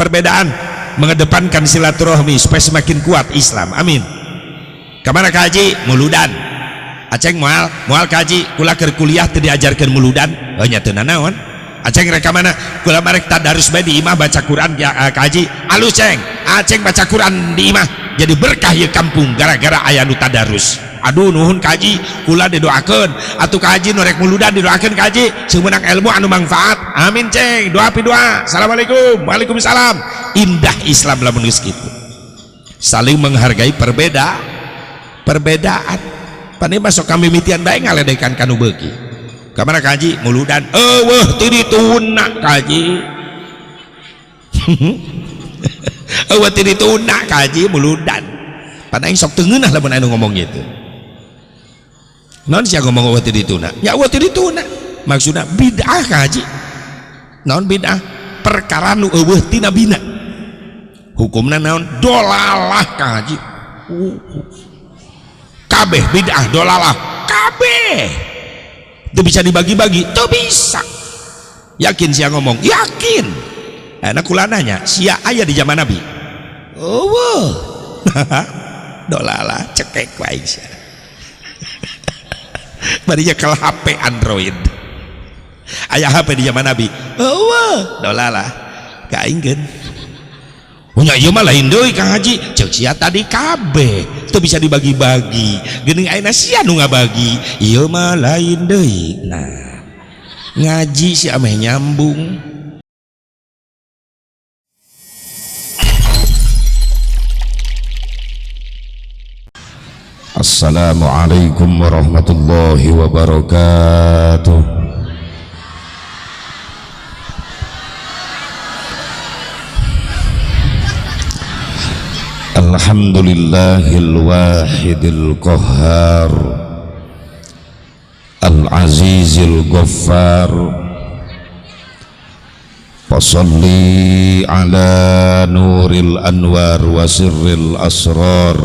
Perbedaan, mengedepankan silaturahmi supaya semakin kuat Islam. Amin. Kamana kaji? Muludan. Aceng moal, moal kaji, kula keur kuliah teu diajarkeun muludan. Oh nya teu nanaon. Aceng rek ka mana? Kula marek tadarus bae di imah baca Quran ya, kaji. Alus ceng. Aceng baca Quran di imah jadi berkah ieu kampung gara-gara aya nu tadarus. Aduh nuhun kaji, kula didoakeun. Atuh kaji nu rek muludan didoakeun kaji, seumeunang ilmu anu manfaat. Amin ceng. Doa pi doa. Assalamualaikum. Waalaikumsalam. Indah Islam lamun geus kitu. Saling menghargai perbedaan. Pani masuk kami mitian bae ngaledekan kanu beuki. Kamana kaji? Muludan. Eueuh ti dituna kaji. Eueuh ti dituna kaji muludan. Pan aing sok teu ngeunah lamun anu ngomong gitu. Non sia ngomong eueuh ti dituna? Ya eueuh ti dituna. Maksudna bid'ah kaji. Naon bid'ah? Perkara nu eueuh tina bina. Hukumna naon? Dolalah kaji. Kabeh bid'ah dolalah kabeh. Itu bisa dibagi-bagi, itu bisa. Yakin sia ngomong? Yakin. Enak kula nanya, sia aya di zaman Nabi? Eueuh. Dolalah cekek wae sia. Barinya kalau HP Android. Aya HP di zaman Nabi. Eueuh, dolalah. Ka aing geun. Nya ieu mah lain deui Kang Haji, ceuk sia tadi kabeh teu bisa dibagi-bagi. Geuning ayeuna sia nu ngabagi, ieu mah lain deui. Nah, ngaji sia meh nyambung. Assalamualaikum warahmatullahi wabarakatuh. Alhamdulillahil wahidil qahhar al-azizil ghaffar. Fassalli ala nuril anwar wa sirril asrar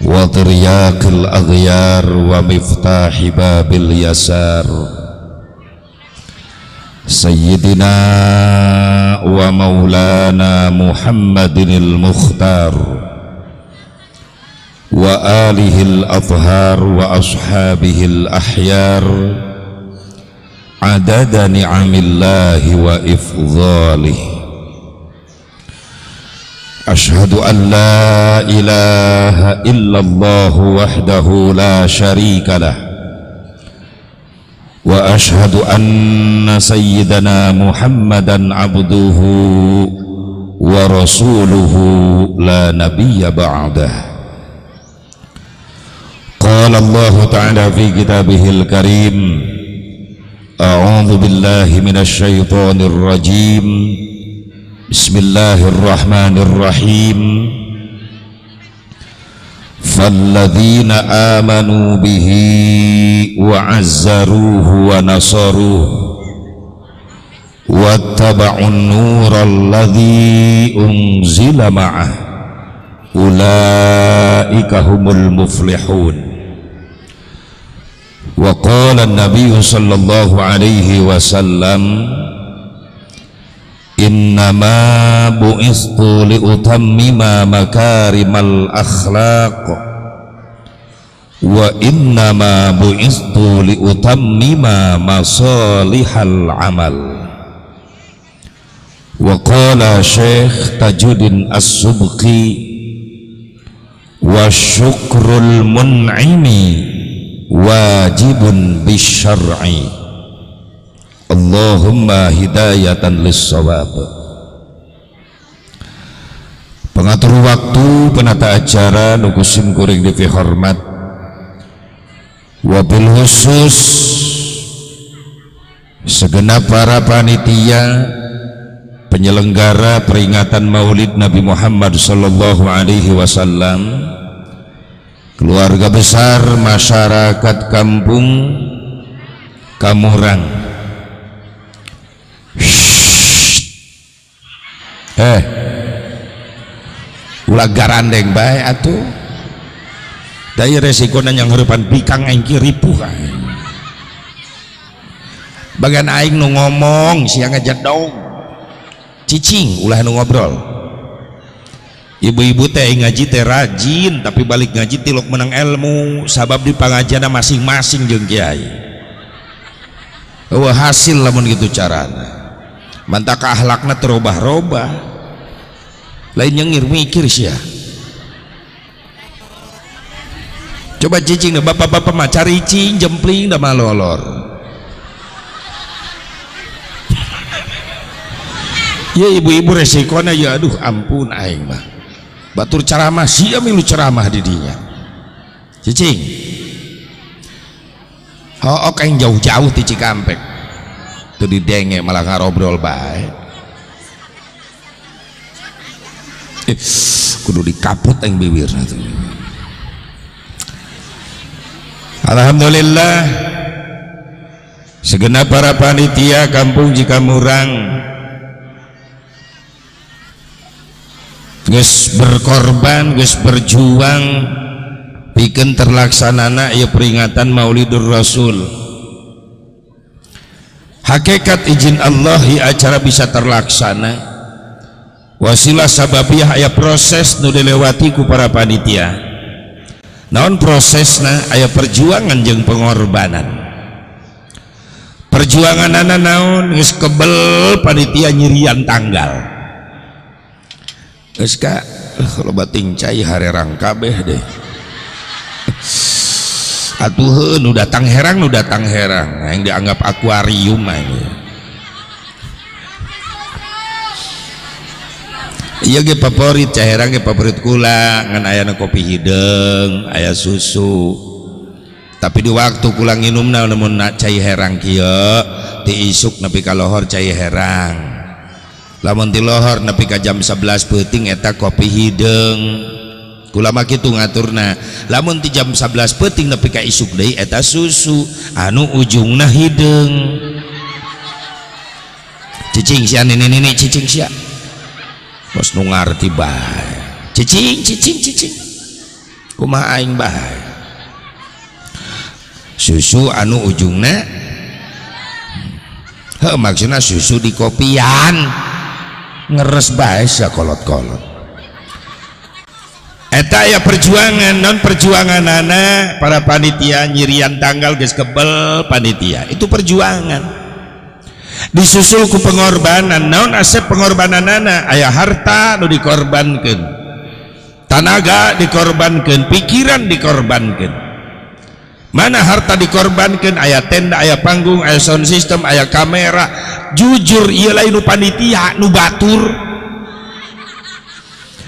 wa tiryaqil aghyar wa miftahi babil yasar sayyidina wa maulana Muhammadinil mukhtar wa alihil athhar wa ashabihil ahyar adada ni'amillahi wa ifdhalih. Ashhadu an la ilaha illallah wahdahu la syarika lah wa ashhadu anna sayyidana Muhammadan abduhu wa rasuluhu la nabiyya ba'dah. Qala Allah ta'ala fi kitabihil karim, a'udzu billahi minasy syaithanir rajim. Bismillahirrahmanirrahim. Falladzina amanu bihi wa 'azzaruhu wa nasaruhu wattaba'un nural ladzi unzila ma'ah ulaika humul muflihun. Wa qala an-nabiy sallallahu alaihi wasallam, innama bu'istu liutammima makarimal akhlaq wa innama bu'istu liutammima masalihal amal. Wa qala Syekh Tajuddin As-Subqi, wa syukrul mun'imi wajibun bisyar'i. Allahumma hidayatan lis-shawab. Pengatur waktu, penata acara nu kusim kuring dipihormat, wabil khusus segenap para panitia penyelenggara peringatan Maulid Nabi Muhammad sallallahu alaihi wasallam, keluarga besar masyarakat kampung Kamurang. Ulah garandeng bae atuh. Da ieu resikona yang heurepan bikang aing ki ripuh aing. Bagian aing nu ngomong sia ngajedog. Cicing ulah nu ngobrol. Ibu-ibu teh ngaji teh rajin tapi balik ngaji tilok menang ilmu sabab di pangajianna masing-masing jeung kiai. Eueuh hasil lamun kitu carana. Mantak akhlakna terobah-robah. Lain nyengir mikir sia. Coba cicing bapak-bapak mah caricing jempling da malolor. Ya ibu-ibu resikona ya aduh ampun aing mah. Batur ceramah sia milu ceramah di dinya. Cicing. Hook aing jauh-jauh ti Cikampek. Teu didenge malah ngarobrol bae. Kudu dikaput aing bibirna tuh. Alhamdulillah segenap para panitia kampung Cikamurang geus berkorban, geus berjuang pikeun terlaksanana ieu peringatan Maulidur Rasul. Hakikat izin Allah ieu acara bisa terlaksana. Wasilah sababiyah aya proses nu dilewati ku para panitia. Naon prosesna aya perjuangan jeung pengorbanan. Perjuanganana naon geus kebel panitia nyirian tanggal. Geus ka loba tingcai harerang kabeh deh. Atuh nu datang herang nu datang herang yang dianggap akuarium mah ieu. Iya ge favorit caherang ge favorit kula ngan aya nu kopi hideung aya susu tapi di waktu kula nginumna lamun cai herang kieu ti isuk nepi ka lohor cai herang lamun ti lohor nepi ka jam 11 peuting eta kopi hideung kula mah kitu ngaturna lamun ti jam 11 peuting nepi ka isuk deui eta susu anu ujungna hideung cicing sia nini-nini cicing sia bos nu ngarti bae cicing cicing cicing kumaha aing bae susu anu ujungna heuh maksudna susu di kopian ngeres bae sia kolot-kolot eta aya perjuangan non perjuanganana para panitia nyirian tanggal geus kebel panitia itu perjuangan disusul ku pengorbanan naon asep pengorbananana aya harta nu dikorbankeun tanaga dikorbankeun pikiran dikorbankeun mana harta dikorbankeun aya tenda aya panggung aya sound system aya kamera jujur ieu lain nu panitia nu batur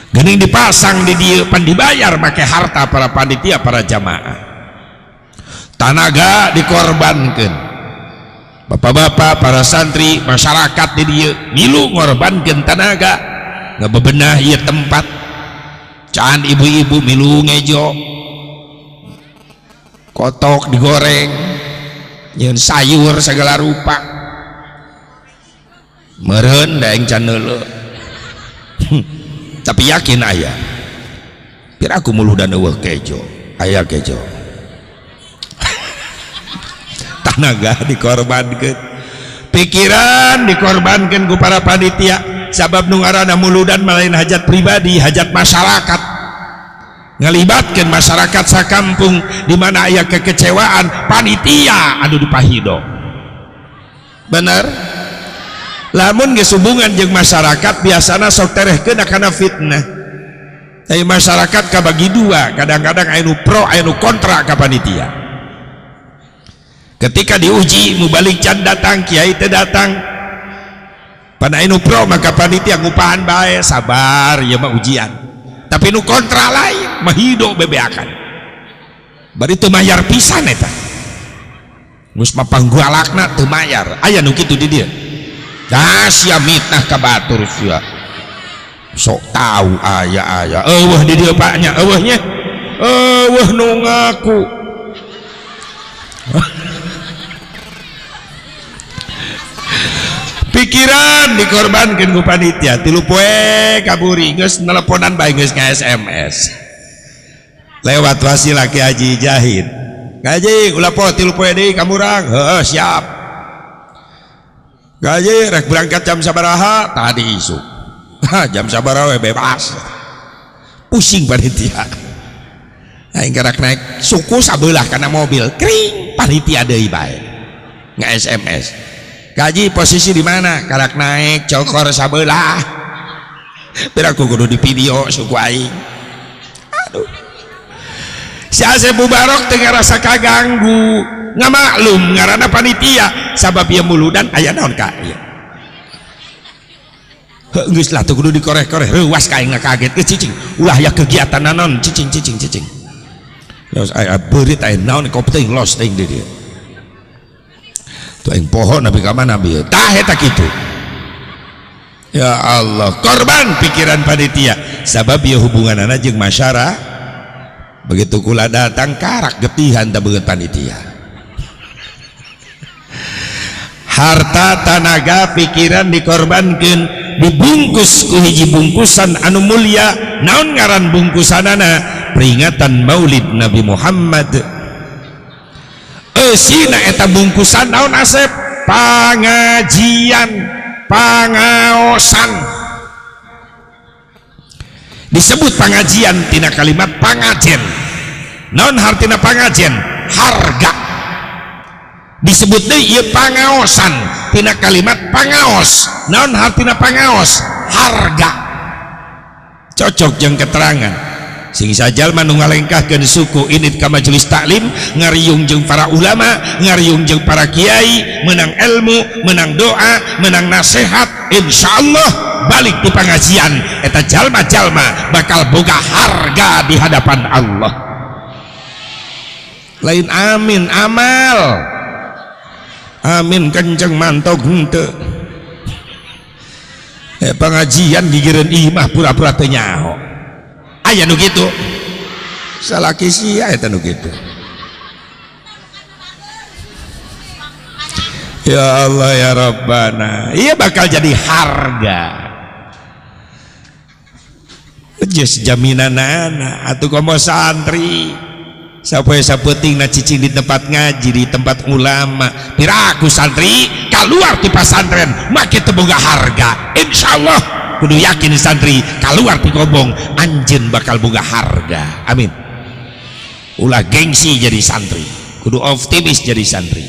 geuning dipasang di dieu pan dibayar make harta para panitia para jamaah tanaga dikorbankeun bapak-bapak, para santri, masyarakat di dieu milu ngorbankeun tanaga ngabebenah ieu tempat can ibu-ibu milu ngejo kotok digoreng nyeun sayur segala rupa meureun da aing can neuleuh tapi yakin aya pira aku muluh dan eueuh kejo aya kejo tenaga dikorbankan pikiran dikorbankan ku para panitia sabab nu ngaranna muludan malain hajat pribadi hajat masyarakat ngalibatkeun masyarakat sakampung di mana aya kekecewaan panitia anu dipahido bener lamun geus hubungan jeung masyarakat biasana sok terehkeun kana fitnah tapi masyarakat kabagi dua kadang-kadang aya nu pro aya nu kontra ka panitia. Ketika diuji mubalik can datang kiai teu datang pada anu pro maka panitia ngupahan bae sabar ieu mah ujian tapi nu kontra lain mah hidup bebeakan bari teu mayar pisan eta geus mah panggualakna teu mayar aya nu kitu di dieu dah sia mitnah ka batur sia sok tahu aya-aya eueuh di dieu pak nya eueuh nya eueuh nu ngaku pikiran dikorbankan ku panitia tilu poe kaburi geus nelponan bae geus nga SMS lewat wasilah Ki Haji Jahid ngaji ulah poe tilu poe deui kamurang heueuh siap Gaji rek berangkat jam sabaraha tadi isuk. Jam sabaraha we bebas. Pusing panitia. Aing karak naik suku sabelah kana mobil, kring panitia deui bae. Nge-SMS. Gaji posisi di mana? Karak naik cokor sabelah. Piraku kudu di video suku aing. Aduh. Si Asep Mubarok teu ngarasa kaganggu. Ngamaklum ngaranna panitia sabab ieu muludan aya naon ka ieu. Heuh geus lah teu kudu dikoreh-koreh reuwas ka aing kaget geus cicing. Ulah aya kegiatan naon cicing cicing cicing. Ya aya beurit aya naon kopting los teuing di dieu. Tuh aing poho nabi ka mana bieu. Tah eta kitu. Ya Allah, korban pikiran panitia sabab ieu hubunganana jeung masyarakat. Begitu kula datang karak getihan teh beungeut panitia. Harta, tanaga, pikiran dikorbankeun, dibungkus ku hiji bungkusan anu mulia. Naon ngaran bungkusanana? Peringatan Maulid Nabi Muhammad. Eusina eta bungkusan naon Asep? Pangajian, pangaosan. Disebut pangajian tina kalimat pangajen. Naon hartina pangajen? Harga. Disebut deui ieu pangaosan tina kalimat pangaos. Naon hartina pangaos? Harga. Cocok jeung keterangan. Sing sajalma nu ngalengkahkeun suku init ka majelis taklim, ngariung jeung para ulama, ngariung jeung para kiai, menang ilmu, menang doa, menang nasihat, insyaallah balik di pengajian eta jalma-jalma bakal boga harga di hadapan Allah. Lain amin amal. Amin kenceng mantog henteu. Pengajian gigireun imah pura-pura teu nyaho. Aya nu kitu. Salaki sia eta nu kitu. Ya Allah ya Rabbana. Iya bakal jadi harga. Geus jaminanana atuh komo santri. Sapoe sapeutingna cicing di tempat ngaji, di tempat ulama. Piraku santri keluar ti pasantren make teu boga harga. Insyaallah kudu yakin santri keluar ti kobong anjeun bakal boga harga. Amin. Ulah gengsi jadi santri, kudu optimis jadi santri.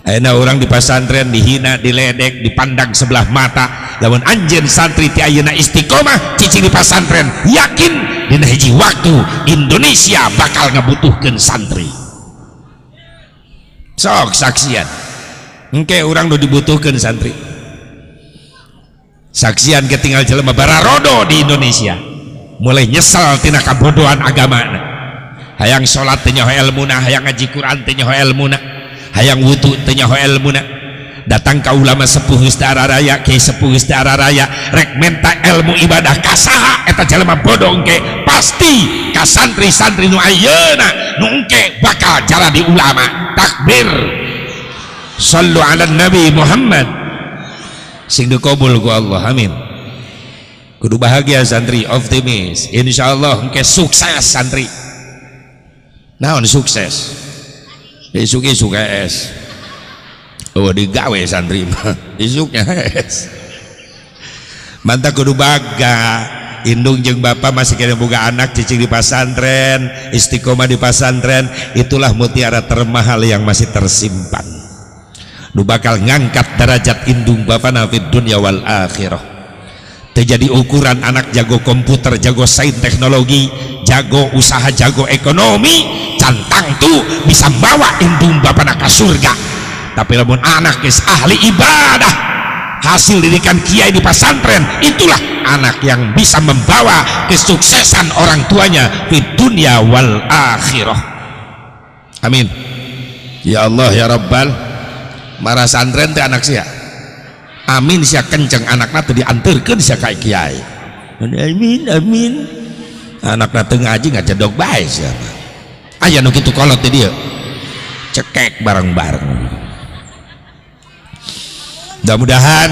Ayeuna urang di pasantren dihina, diledek, dipandang sebelah mata. Lamun anjeun santri ti ayeuna istiqomah cicing di pasantren, yakin dina hiji waktu Indonesia bakal ngabutuhkeun santri. Sok saksian. Engke urang nu dibutuhkeun santri. Saksian ketinggal jelema bararodo di Indonesia. Mulai nyesel tina kabodohan agamana. Hayang salat teu nyaho elmuna, hayang ngaji Quran teu nyaho elmuna, hayang wudu teu nyaho elmuna. Datang ka ulama sepuh geus teu araraya, kiai sepuh geus teu araraya, rek menta ilmu ibadah ka saha eta jelema bodoh engke pasti ka santri-santri nu ayeuna nu engke bakal jadi ulama. Takbir. Sallu ala Nabi Muhammad. Sing dikabul ku Allah. Amin. Kudu bahagia santri, optimis. Insyaallah engke sukses santri. Naon sukses? Isuk-isuk es. Oh digawe santri mah. Isuknya es. Mantap kudu baga. Indung jeung bapak masih kena boga anak cicing di pasantren, istiqomah di pasantren, itulah mutiara termahal yang masih tersimpan. Nu bakal ngangkat derajat indung bapak fid dunya wal akhirah. Terjadi ukuran anak jago komputer, jago sains teknologi, jago usaha, jago ekonomi, cantang tuh bisa bawa indung bapak ke surga. Tapi lamun anak geus ahli ibadah, hasil didikan kiai di pesantren, itulah anak yang bisa membawa kesuksesan orang tuanya di dunia wal akhirah. Amin. Ya Allah ya Rabbal. Marah santren teh anak sia. Amin sia kenceng anakna teu dianterkeun sia ka kiai. Amin amin. Anakna teu ngaji ngajedog bae sia. Aya nu kitu kolot di dieu. Cekek bareng-bareng. Mudah-mudahan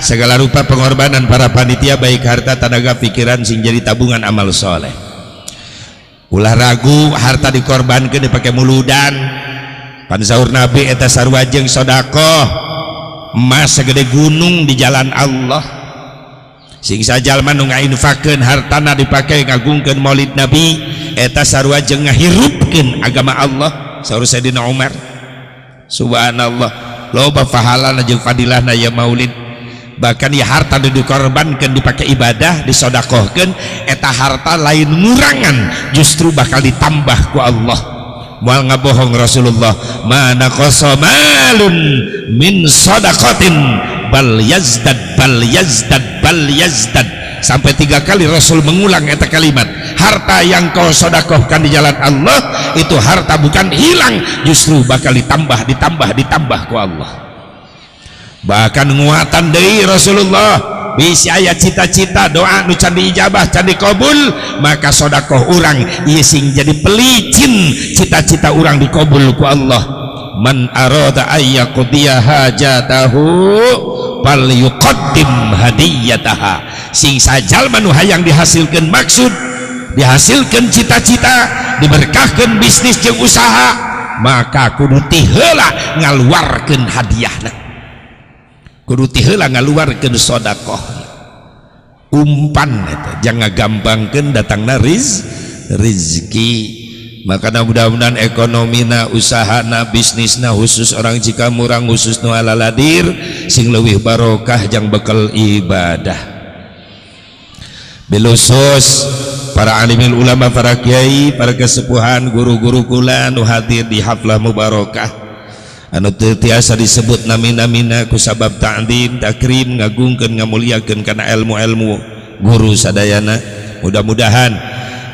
segala rupa pengorbanan para panitia baik harta, tenaga, pikiran sing jadi tabungan amal soleh. Ulah ragu harta dikorbankan dipakai muludan. Pan saur Nabi eta sarua jeung sedekah. Emas segede gunung di jalan Allah. Sing sajalma nu ngainfakeun hartana dipake ngagungkeun Maulid Nabi eta sarua jeung ngahirupkeun agama Allah, saur Sayyidina Umar. Subhanallah, loba pahalana jeung fadilahna ya maulid. Bahkan ya harta nu dikorbankeun dipake ibadah, disodakohkeun, eta harta lain ngurangan, justru bakal ditambah ku Allah. Moal ngabohong Rasulullah, ma naqasa malun min sadaqatin bal yazdad bal yazdad bal yazdad. Sampai 3 kali Rasul mengulang eta kalimat, harta yang kau sodakohkan di jalan Allah itu harta bukan hilang, justru bakal ditambah, ditambah, ditambah ku Allah. Bahkan nguatan deui Rasulullah, bisi aya cita-cita doa nu can diijabah, can dikabul, maka sodakoh urang ieu sing jadi pelicin cita-cita urang dikabul ku Allah. Man arada ayyaqdiya hajatahu fal yuqaddim hadiyataha. Sing sajalma nu hayang dihasilkeun maksud, dihasilkeun cita-cita, diberkahkeun bisnis jeung usaha, maka kudu ti heula ngaluarkeun hadiahna, kudu ti heula ngaluarkeun sedekah. Umpan eta jangan ngagampangkeun datangna rizki. Maka mudah-mudahan ekonomina, usahana, bisnisna, khusus orang Cikamurang, khusus nu alaladir, sing leuwih barokah jang bekal ibadah. Bilusus para alimil ulama, para kiai, para kesepuhan, guru-guru kula nu hadir di haflah mubarakah anu teu tiasa disebut nami-namina kusabab ta'zim, takrim, ngagungkeun, ngamuliakeun kana ilmu-ilmu guru sadayana. Mudah-mudahan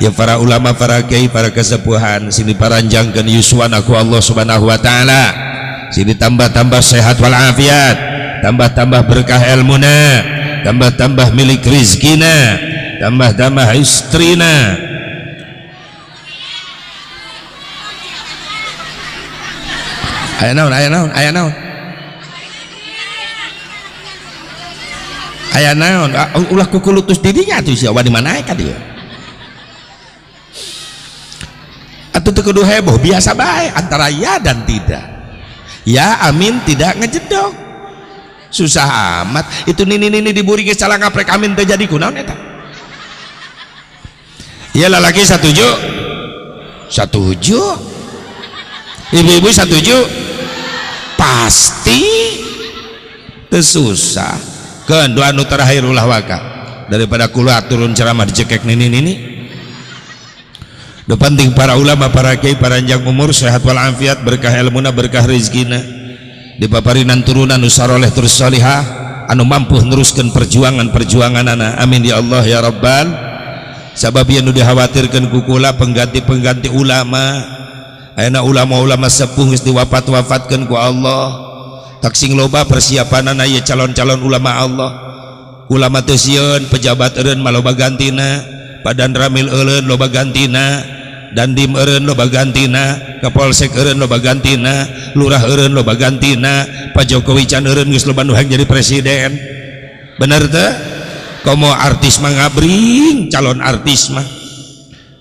ya para ulama, para kiai, para kesepuhan sini paranjangkeun yuswana ku Allah Subhanahu wa taala, sini tambah-tambah sehat walafiat, tambah-tambah berkah ilmuna, tambah-tambah milik rizkina, tambah-tambah istrina. Aya naon, aya naon, aya naon, aya naon, ulah kukulutus didinya atuh sia wani mana ka dieu. Atuh teu kudu heboh, biasa bae antara ya dan tidak. Ya amin tidak ngejedok. Susah amat itu nini-nini diburi geus salah ngaprek amin teu jadi kunaon eta. Ya lalaki satuju, satuju, ibu-ibu satuju, pasti tersusah. Keun doa nu terakhir ulah waka daripada kula turun ceramah dicekek nini-nini. Nu penting para ulama, para kiai, paranjang umur, sehat walafiat, berkah ilmuna, berkah rezekina, dipaparinan turunan nu saroleh terus solihah, anu mampu neruskeun perjuangan-perjuanganana. Amin ya Allah ya Rabbal. Sabab ieu nu dikhawatirkeun ku kula pengganti-pengganti ulama. Ayeuna ulama-ulama sepuh geus diwafat-wafatkeun ku Allah. Tak sing loba persiapanana ieu calon-calon ulama Allah. Ulama teu sieun, pejabat eureun mah loba gantina, Badan Ramil eureun loba gantina, Dandim eureun loba gantina, Kapolsek eureun loba gantina, Lurah eureun loba gantina, Pak Jokowi can eureun geus loba nu hayang jadi presiden. Bener teu? Komo artis mah ngabring, calon artis mah.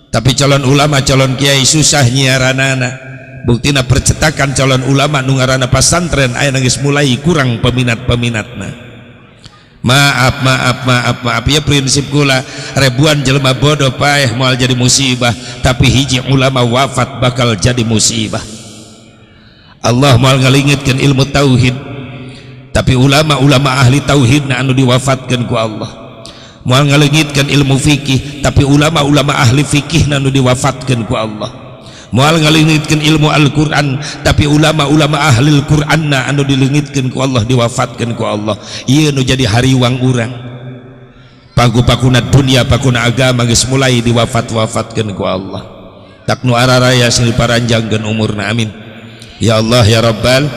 Tapi calon ulama, calon kiai susah nyiaranana. Buktina percetakan calon ulama nu ngaranna pasantren aya geus mulai kurang peminat-peminatna. Maaf, maaf, maaf, maaf ya prinsip kula, ribuan jelema bodoh paeh moal jadi musibah, tapi hiji ulama wafat bakal jadi musibah. Allah moal ngalingitkeun ilmu tauhid, tapi ulama-ulama ahli tauhidna anu diwafatkeun ku Allah. Moal ngalingitkeun ilmu fikih, tapi ulama-ulama ahli fikihna anu diwafatkeun ku Allah. Moal ngalingitkeun ilmu Al-Qur'an, tapi ulama-ulama ahli Al-Qur'anna anu dilingitkeun ku Allah, diwafatkeun ku Allah. Ieu nu jadi hariwang urang. Paku-pakuna dunia, pakuna agama geus mulai diwafat-wafatkeun ku Allah. Tak nu araraya sing diparanjangkeun umurna, amin. Ya Allah ya Rabbal.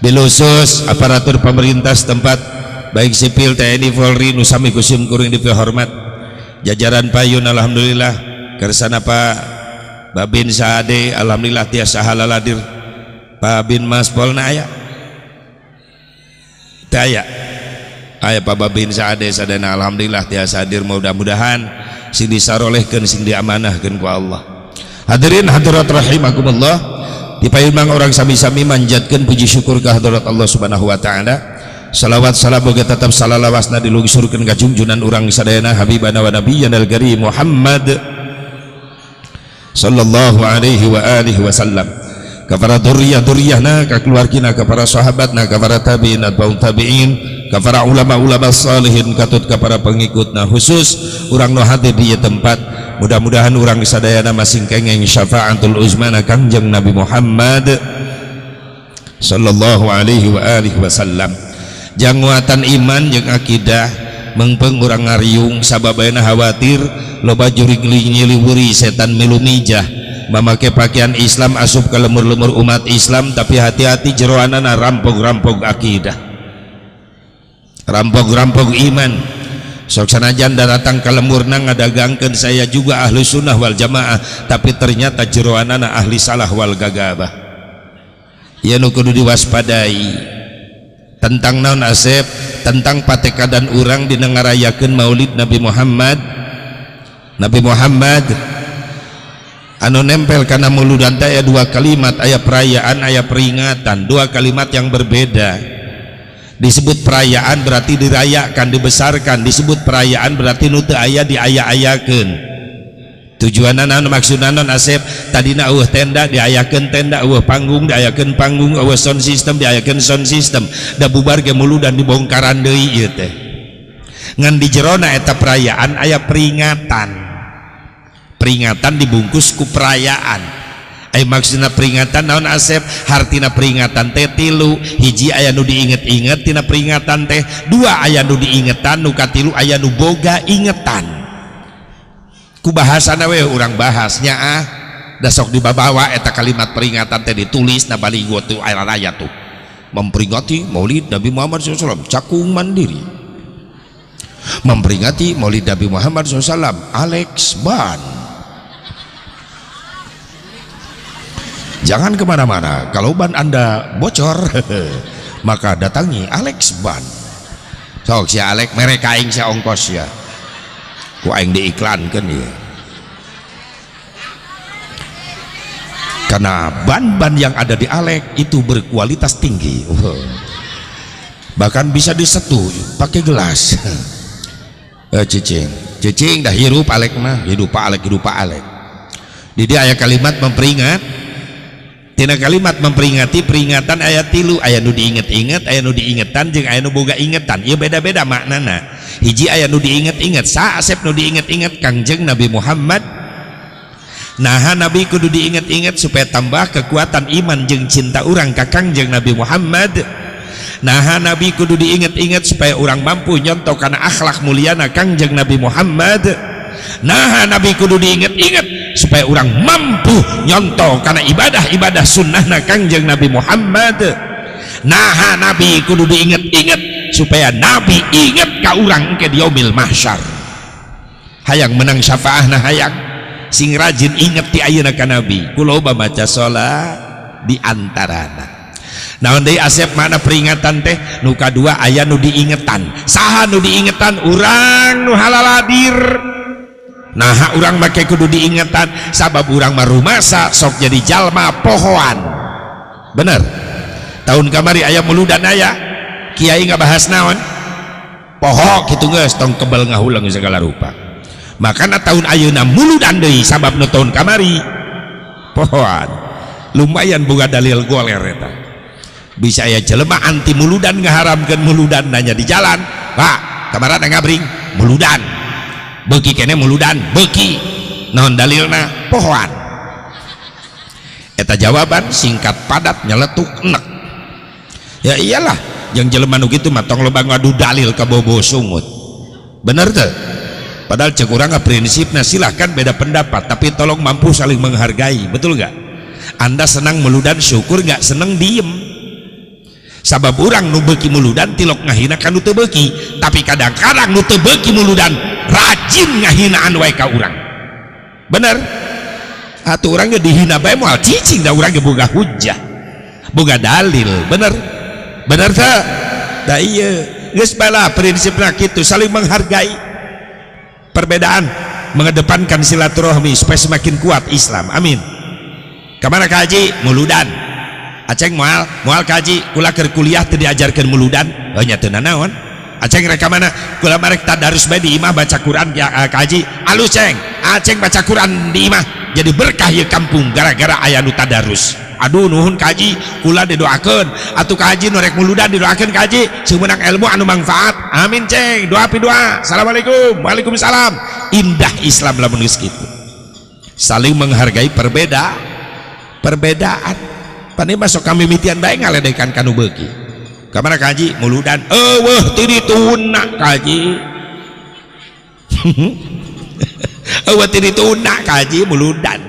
Bilusus aparatur pemerintah setempat, baik sipil, TNI, Polri, nu sami ku sim kuring dipihormat. Jajaran payun alhamdulillah kersana Pak Babin Saade alhamdulillah tiasa halaladir. Pak Bin Mas Polna aya? Teu aya. Aya Pak Babin Saade sadana alhamdulillah tiasa hadir, mudah-mudahan sing disarolehkeun sing diamanahkeun ku Allah. Hadirin hadirat rahimakumullah. Dipayun mang urang sami-sami manjatkeun puji syukur ka hadirat Allah Subhanahu wa taala. Salawat salam boga tetap salalawasna dilungsurkeun ka junjunan urang sadayana habibana wa nabiyyana al-karim Muhammad sallallahu alaihi wa alihi wasallam, ka para dzurriyyah-dzurriyyahna, ka keluargina, ka para sahabatna, ka para tabi'in atba'ut tabi'in, ka para ulama-ulama salihin, katut ka para pengikutna, khusus urang nu hadir di ieu tempat. Mudah-mudahan urang sadayana masing kengeng syafaatul uzmana Kangjeng Nabi Muhammad sallallahu alaihi wa alihi wasallam. Janguatan iman jeung akidah mengpeng urang ngariung, sababaina khawatir loba jurig nyiliwuri setan milu mijah memakai pakaian Islam asup ke lemur-lemur umat Islam, tapi hati-hati jeroanana rampok-rampok akidah, rampok-rampok iman. Sok sanajan datang ke lemurna ngadagangkeun saya juga ahli sunnah wal jamaah, tapi ternyata jeroanana ahli salah wal gagabah. Ya, nu kudu diwaspadai tentang naon, Asep? Tentang patekadan urang dina ngarayakeun Maulid Nabi Muhammad. Nabi Muhammad anu nempel karena muludan teh aya dua kalimat, aya perayaan, aya peringatan, dua kalimat yang berbeda. Disebut perayaan berarti dirayakan, dibesarkan. Disebut perayaan berarti nu teu aya diaya-ayakeun. Tujuanna naon, maksudna naon, Asep? Tadina eueuh tenda diayakeun tenda, eueuh panggung diayakeun panggung, eueuh sound system diayakeun sound system. Da bubar ge muludan dibongkaran deui ieu teh. Ngan di jerona eta perayaan aya peringatan. Peringatan dibungkus ku perayaan. Ay, maksudna peringatan naon, Asep? Hartina peringatan teh tilu. Hiji, aya nu diinget-inget tina peringatan teh. Dua, aya nu diingetan. Nu katilu, aya nu boga ingetan. Ku bahasana we urang bahasnya ah, da sok dibabawa eta kalimat peringatan teh ditulis na baligo tuh, aya raya tuh memperingati Maulid Nabi Muhammad SAW, Cakung Mandiri memperingati Maulid Nabi Muhammad SAW, Alex Ban. Jangan kemana-mana, kalau ban Anda bocor maka datangi Alex Ban. Sok si Alex mereka aing sia ongkos ya, ku aing diiklankan ya, karena ban-ban yang ada di Alex itu berkualitas tinggi, bahkan bisa disetuh pakai gelas. Cicing cicing dah hirup Alex mah, hidup Pak Alex, hidup Pak Alex. Di dia aya kalimat memperingat. Tina kalimat memperingati, peringatan ayat tilu: aya nu diinget-inget, aya nu diingetan, jeung aya nu boga ingetan. Ieu beda-beda maknana. Hiji, aya nu diinget-inget. Sa, Asep, nu diinget-inget? Kangjeng Nabi Muhammad. Nah, Nabi kudu diinget-inget supaya tambah kekuatan iman jeung cinta urang ka Kangjeng Nabi Muhammad. Nah, Nabi kudu diinget-inget supaya urang mampu nyontoh kana akhlak muliana Kangjeng Nabi Muhammad. Nah, Nabi kudu diinget-inget supaya urang mampu nyontoh karena ibadah-ibadah sunnahna Kangjeng Nabi Muhammad. Nah, Nabi kudu diinget-inget supaya Nabi inget ka urang ke yaumil mahsyar. Hayang menang syafaahna, hayang sing rajin inget ti ayeuna ka Nabi, kuloba maca salat di antarana. Naon deui, Asep, mana peringatan teh? Nu kadua, aya nu diingetan. Saha nu diingetan? Urang nu halaladir. Nah, urang make kudu diingetan sabab urang mah rumasa sok jadi jalma pohoan. Bener, tahun kamari aya muludan, aya kiai ngabahas naon, poho kitu geus, tong kebel ngahulang segala rupa. Makana tahun ayeuna muludan deui sabab nu tahun kamari pohoan. Lumayan boga dalil goler eta. Bisa aya jelema anti muludan ngaharamkeun muludan, nanya di jalan, "Pak, kamaran ngabring muludan, beuki kene muludan, beuki naon dalilna?" Pohoan. Eta jawaban singkat, padat, nyeletuk, enek. Ya iyalah, yang jelema nu kitu mah tong loba ngadu dalil ka bobo sungut. Bener teu? Padahal cek urang prinsipna silahkan beda pendapat, tapi tolong mampu saling menghargai. Betul gak? Anda senang muludan syukur, nggak seneng diem. Sabab urang nu beuki muludan tilok ngahina ka nu teu beuki, tapi kadang-kadang nu teu beuki muludan rajin ngahinaan wae ka urang. Bener? Atuh urang ge dihina bae moal cicing, da urang ge boga hujah, boga dalil. Bener? Bener teu? Da ieu geus bala prinsipna kitu, saling menghargai perbedaan, mengedepankan silaturahmi supaya semakin kuat Islam. Amin. Kamana ka haji? Muludan. Aceng moal moal ka haji, kula keur kuliah teu diajarkeun muludan. Oh nya, teu nanaon. Aceng rek ka mana? Kula marek tadarus bae di imah, baca Quran ya, ka haji. Alus, Ceng. Aceng baca Quran di imah, jadi berkah ieu kampung gara-gara aya nu tadarus. Aduh, nuhun ka haji, kula didoakeun atuh ka haji. Nu rek muludan didoakeun ka haji seumeunang ilmu anu manfaat. Amin, Ceng, doa pi doa. Assalamualaikum. Waalaikumsalam. Indah Islam lamun geus kitu, saling menghargai perbedaan. Pani masuk kami mitian bae ngaledekan kanu beuki. Kamana ka haji? Muludan. Euweuh ti dituna ka haji, euweuh ti dituna ka haji muludan.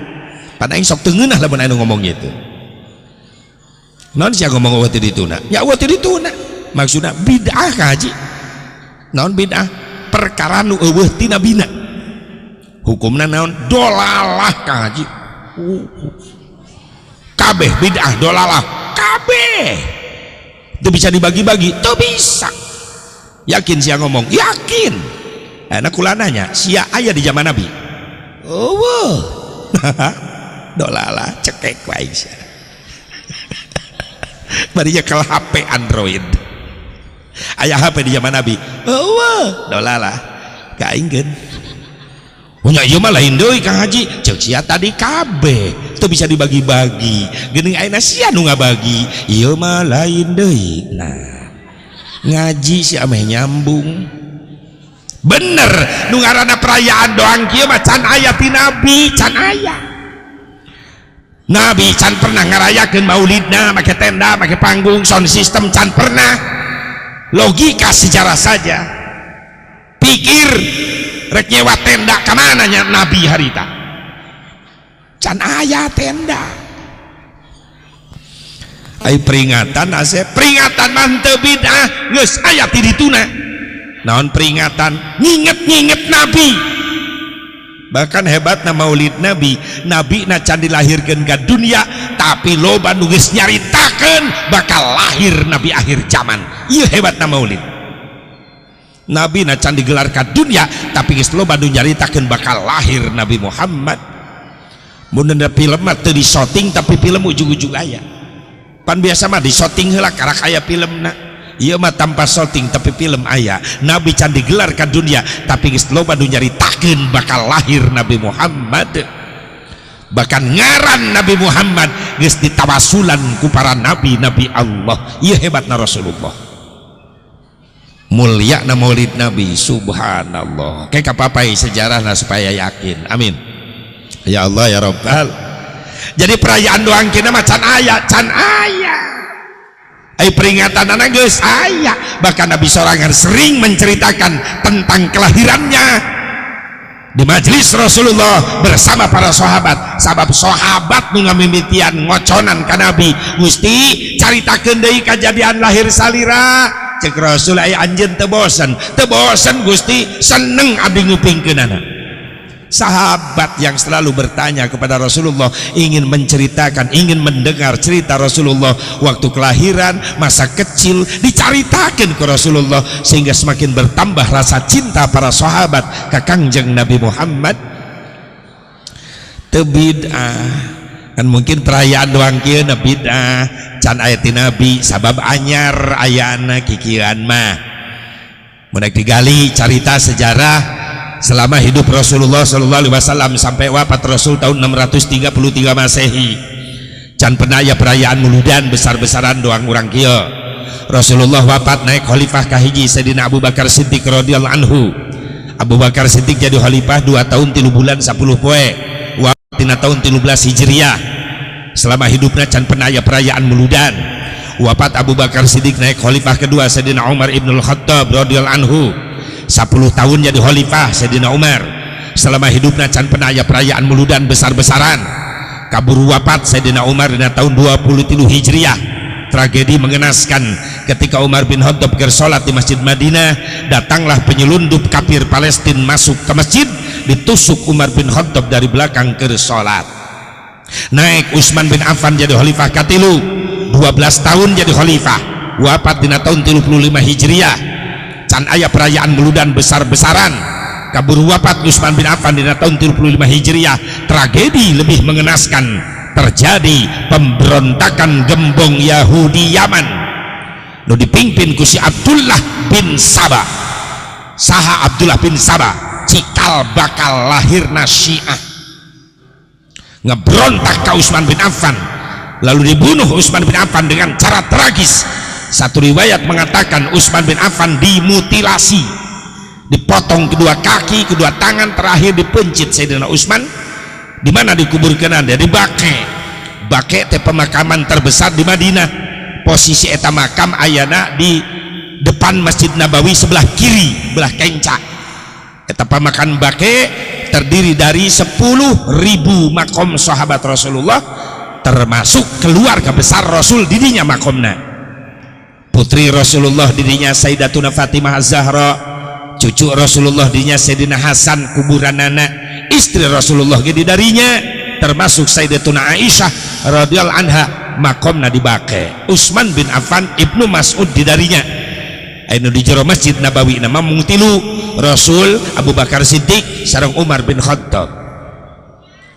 Pan aing sok teu ngeunah lamun anu ngomong gitu. Naon sia ngomong euweuh ti dituna? Ya euweuh ti dituna maksudna bid'ah ka haji. Naon bid'ah? Perkara nu euweuh ti nabina. Hukumna naon? Dolalah ka haji. Kabeh bid'ah dolalah kabeh, itu bisa dibagi-bagi, itu bisa. Yakin sia ngomong? Yakin. Enak kula nanya, sia aya di zaman Nabi? Oh, dolalah, cekek wae sia. Barinya kalau HP Android, aya HP di zaman Nabi? Oh, dolalah kaingkeun. Punya ieu mah lain deui, Kang Haji. Ceuk sia tadi kabeh teu bisa dibagi-bagi. Geuning ayeuna sia nu ngabagi. Ieu mah lain deui. Nah, ngaji sia meh nyambung. Bener, nu ngaranna perayaan doang kieu mah can aya ti Nabi, can aya. Nabi can pernah ngarayakeun maulidna make tenda, make panggung, sound system, can pernah. Logika sejarah saja. Pikir, rek nyewa tenda kemana nya Nabi harita? Can aya tenda. Ai peringatan ase, peringatan mah teu bid'ah, geus aya ti dituna. Naon peringatan? Nginget-nginget Nabi. Bahkan hebatna maulid Nabi, Nabi na can dilahirkeun ka dunia tapi loba nu geus nyaritakeun bakal lahir Nabi akhir zaman. Ieu hebatna maulid. Nabi na can digelar ka dunia tapi geus loba nu nyaritakeun bakal lahir Nabi Muhammad. Mun film mah teu di-shooting tapi film ujug-ujug aya. Pan biasa mah di-shooting heula karak aya filmna. Ieu mah tanpa shooting tapi film aya. Nabi can digelar ka dunia tapi geus loba nu nyaritakeun bakal lahir Nabi Muhammad. Bahkan ngaran Nabi Muhammad geus ditawasulan ku para nabi-nabi Allah. Ieu hebatna Rasulullah, mulia na maulid Nabi. Subhanallah, kayak kapapai sejarahna supaya yakin. Amin ya Allah ya Rabbal. Jadi perayaan doang kina mah can aya, can aya. Ai peringatan anak geus aya. Bahkan Nabi sorangan sering menceritakan tentang kelahirannya di majelis Rasulullah bersama para sahabat. Sabab sahabat nu ngamimitian ngoconan ka Nabi, "Gusti, caritakeun deui kajadian lahir salira." Cek Rasul, "Aya anjeun teu bosen?" "Teu bosen, Gusti, seneng abdi ngupingkeunana." Sahabat yang selalu bertanya kepada Rasulullah, ingin menceritakan, ingin mendengar cerita Rasulullah waktu kelahiran, masa kecil, dicaritakan ke Rasulullah sehingga semakin bertambah rasa cinta para sahabat ke Kangjeng Nabi Muhammad. Teu bid'ah kan. Mungkin perayaan doang kieu na bid'ah, can aya ti Nabi, sabab anyar ayana kikieuan mah. Mun digali carita sejarah selama hidup Rasulullah Shallallahu Alaihi Wasallam sampai wafat Rasul tahun 633 Masehi, can pernah aya perayaan muludan besar-besaran doang urang kieu. Rasulullah wafat, naik khalifah kahiji Sayyidina Abu Bakar Siddiq radhiyallahu anhu. Abu Bakar Siddiq jadi khalifah 2 tahun 3 bulan 10 poe, wafat tina tahun 13 Hijriah. Selama hidupnya can pernah aya perayaan muludan. Wafat Abu Bakar Siddiq, naik khalifah kedua Sayyidina Umar Ibnul Khattab radhiyallahu anhu. 10 tahun jadi khalifah Sayyidina Umar. Selama hidupnya can pernah aya perayaan muludan besar-besaran. Kaburu wafat Sayyidina Umar dina tahun 23 Hijriah. Tragedi mengenaskan ketika Umar bin Khattab bersolat di Masjid Madinah, datanglah penyelundup kafir Palestina masuk ke masjid, ditusuk Umar bin Khattab dari belakang ke salat. Naik Utsman bin Affan jadi khalifah katilu, 12 tahun jadi khalifah, wafat dina tahun 35 Hijriah. Can aya perayaan muludan besar-besaran. Kaburu wafat Utsman bin Affan dina tahun 35 Hijriah. Tragedi lebih mengenaskan. Terjadi pemberontakan gembong Yahudi Yaman nu dipimpin ku si Abdullah bin Saba. Saha Abdullah bin Saba? Cikal bakal lahirna Syiah. Ngebrontak ke Utsman bin Affan, lalu dibunuh Utsman bin Affan dengan cara tragis. Satu riwayat mengatakan Utsman bin Affan dimutilasi, dipotong kedua kaki, kedua tangan, terakhir dipencit Sayyidina Utsman. Di mana dikuburkan? Ada di Baqi. Baqi teh pemakaman terbesar di Madinah. Posisi eta makam ayana di depan Masjid Nabawi sebelah kiri, belah kenca. Eta pemakaman Baqi terdiri dari 10.000 makom sahabat Rasulullah, termasuk keluarga besar Rasul didinya makomna. Putri Rasulullah didinya, Sayyidatuna Fatimah Zahra, cucu Rasulullah dinya Sayyidina Hasan kuburanana, istri Rasulullah di darinya, termasuk Sayyidatuna Aisyah radhiyallahu anha makomna di Baqi. Utsman bin Affan, Ibnu Mas'ud di darinya. Anu di jero Masjid Nabawi nama mung tilu, Rasul, Abu Bakar Siddiq sareng Umar bin Khattab.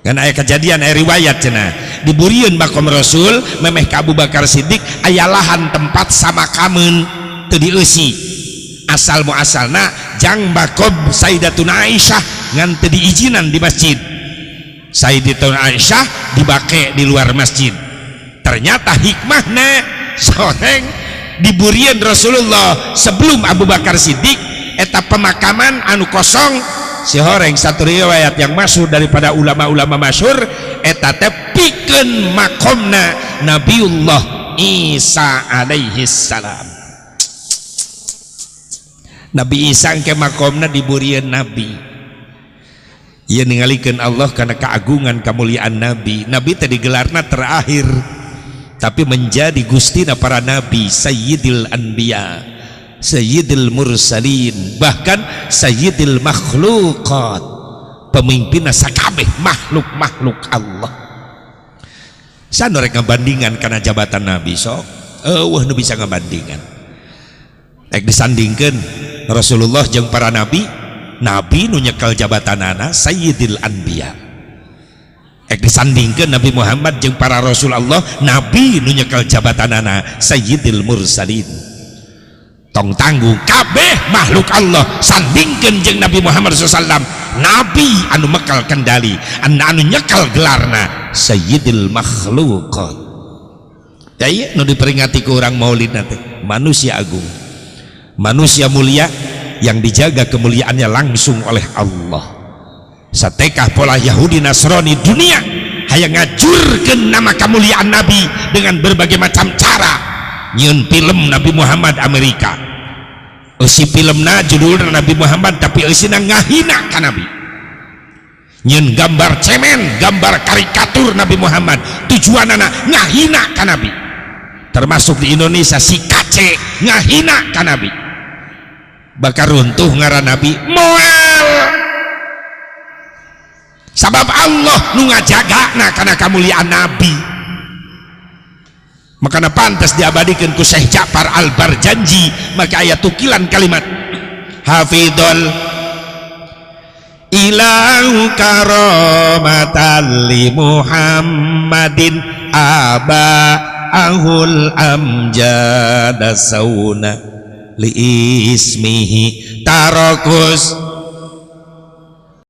Kan aya kejadian, aya riwayat cenah diburieun makom Rasul memeh ka Abu Bakar Siddiq, aya lahan tempat samakameun teu dieusi. Asal muasalna jang makom Sayyidatuna Aisyah, ngan teu diizinan di masjid. Sayyidatuna Aisyah dibake di luar masjid. Ternyata hikmahna soreng diburian Rasulullah sebelum Abu Bakar Siddiq eta pemakaman anu kosong si horeng. Satu riwayat yang masyhur daripada ulama-ulama masyhur, eta teh pikeun makomna Nabiullah Isa alaihi salam. Nabi Isa ke makomna diburian Nabi. Ia ningalikeun Allah karena keagungan kemuliaan Nabi. Nabi tadi gelarna terakhir, tapi menjadi gustina para nabi, sayyidil anbiya, sayyidil mursalin, bahkan sayyidil makhluqat, pemimpin sakabeh makhluk-makhluk Allah. Saha rek ngabandingan karena jabatan nabi? Sok euweuh nu bisa ngabandingan. Rek disandingkeun Rasulullah jeung para nabi, nabi nu nyekel jabatanana sayyidil anbiya. Ek disandingkeun Nabi Muhammad jeung para Rasul Allah, nabi nu nyekel jabatanana sayyidil mursalin. Tong tanggung, kabeh makhluk Allah sandingkeun jeung Nabi Muhammad SAW, nabi anu mekal kendali, anu anu nyekel gelarna sayyidil makhluqat. Ya, iya, nu diperingati ku urang maulid nanti manusia agung, manusia mulia yang dijaga kemuliaannya langsung oleh Allah. Satekah pola Yahudi Nasrani dunia hayang ngajurkeun nama kemuliaan Nabi dengan berbagai macam cara. Nyieun film Nabi Muhammad Amerika, eusi filmna judulna Nabi Muhammad tapi eusina ngahina ka Nabi. Nyieun gambar cemen, gambar karikatur Nabi Muhammad, tujuanana ngahina ka Nabi. Termasuk di Indonesia si kace ngahina ka Nabi. Bakal runtuh ngaran Nabi? Moal, sabab Allah nu ngajagana karena kemuliaan Nabi. Makanya pantas diabadikan ku Syekh Ja'far Al-Barjanji, maka ayat tukilan kalimat hafidhol ilahu karamatan li Muhammadin aba ahul amjada sauna li ismihi tarakus.